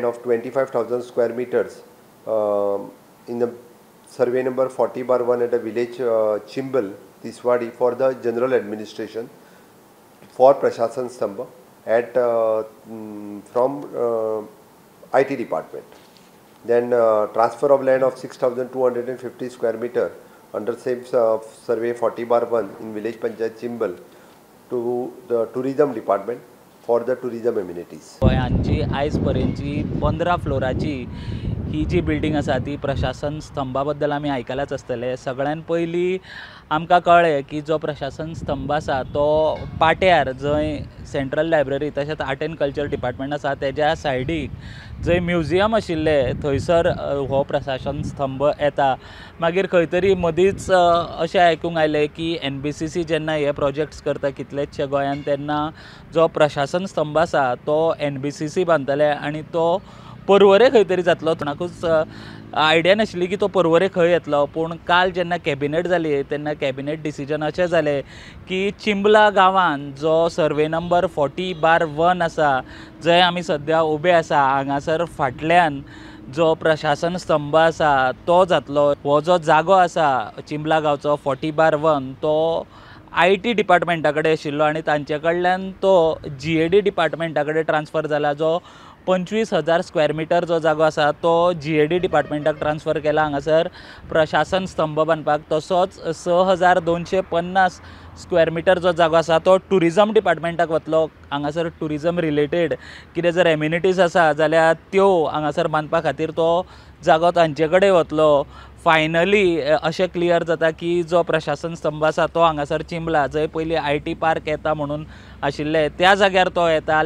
Of 25,000 square meters in the survey number 40/1 at a village Chimbel, Tiswadi for the general administration for Prashasan Stambh at from IT department. Then transfer of land of 6,250 square meter under same survey 40/1 in village Panchayat Chimbel to the tourism department for the tourism amenities. गोंयांची आयज पर्यंतची 15 फ्लोराची ही जी building आसा ती प्रशासन स्तंभा बद्दल आमी आयकलाच आसतले. सगळ्यान पयलीं आमकां कळ्ळें की जो प्रशासन स्तंभ आसा तो पाट्यार जंय सेंट्रल लायब्ररी तशेंच आर्ट एंड कल्चर डिपार्टमेंट आसा तेज्या सायडीक जंय म्युझियम आशिल्लें थंयसर हो प्रशासन स्तंभ येता. मागीर खंय तरी मदींच अशें आयकूंक आयलें की NBCC जेन्ना हे प्रोजेक्ट्स करता कितलेचशे गोंयान तेन्ना जो प्रशासन स्तंभ आसा तो NBCC बांदतले आनी तो पर्वरे खंय तरी जातलो. कोणाकूच आयडिया नाशिल्ली की तो पर्वरे खंय येतलो. पूण काल जेन्ना कॅबिनेट जाली तेन्ना कॅबिनेट डिसिजन अशें जालें की चिंबला गांवान जो सर्वे नंबर 40/1 आसा जंय आमी सद्या उबे आसा हांगासर फाटल्यान जो प्रशासन स्तंभ आसा तो जातलो. हो जो जागो आसा चिंबला गांवचो 40/1 तो IT डिपार्टमेंटा कडेन आशिल्लो आनी तांचे कडल्यान तो GAD डिपार्टमेंटा कडेन ट्रान्सफर जाला. जो 25,000 स्क्वेअर मिटर जो जागो आसा तो GAD डिपार्टमेंटाक ट्रान्सफर केला हांगासर प्रशासन स्तंभ बांदपाक. तसोच 6,250 स्क्वेअर मिटर जो जागो आसा तो टुरिजम डिपार्टमेंटाक वतलो. हांगासर टुरिजम रिलेटेड कितें जर एम्युनिटीज आसा जाल्यार त्यो हांगासर बांदपा खातीर तो जागो तांचे कडेन वतलो. फायनली अशें क्लियर जाता की जो प्रशासन स्तंभ आसा तो हांगासर चिंबला जंय पयलीं IT park येता म्हणून आशिल्लें त्या जाग्यार तो येता.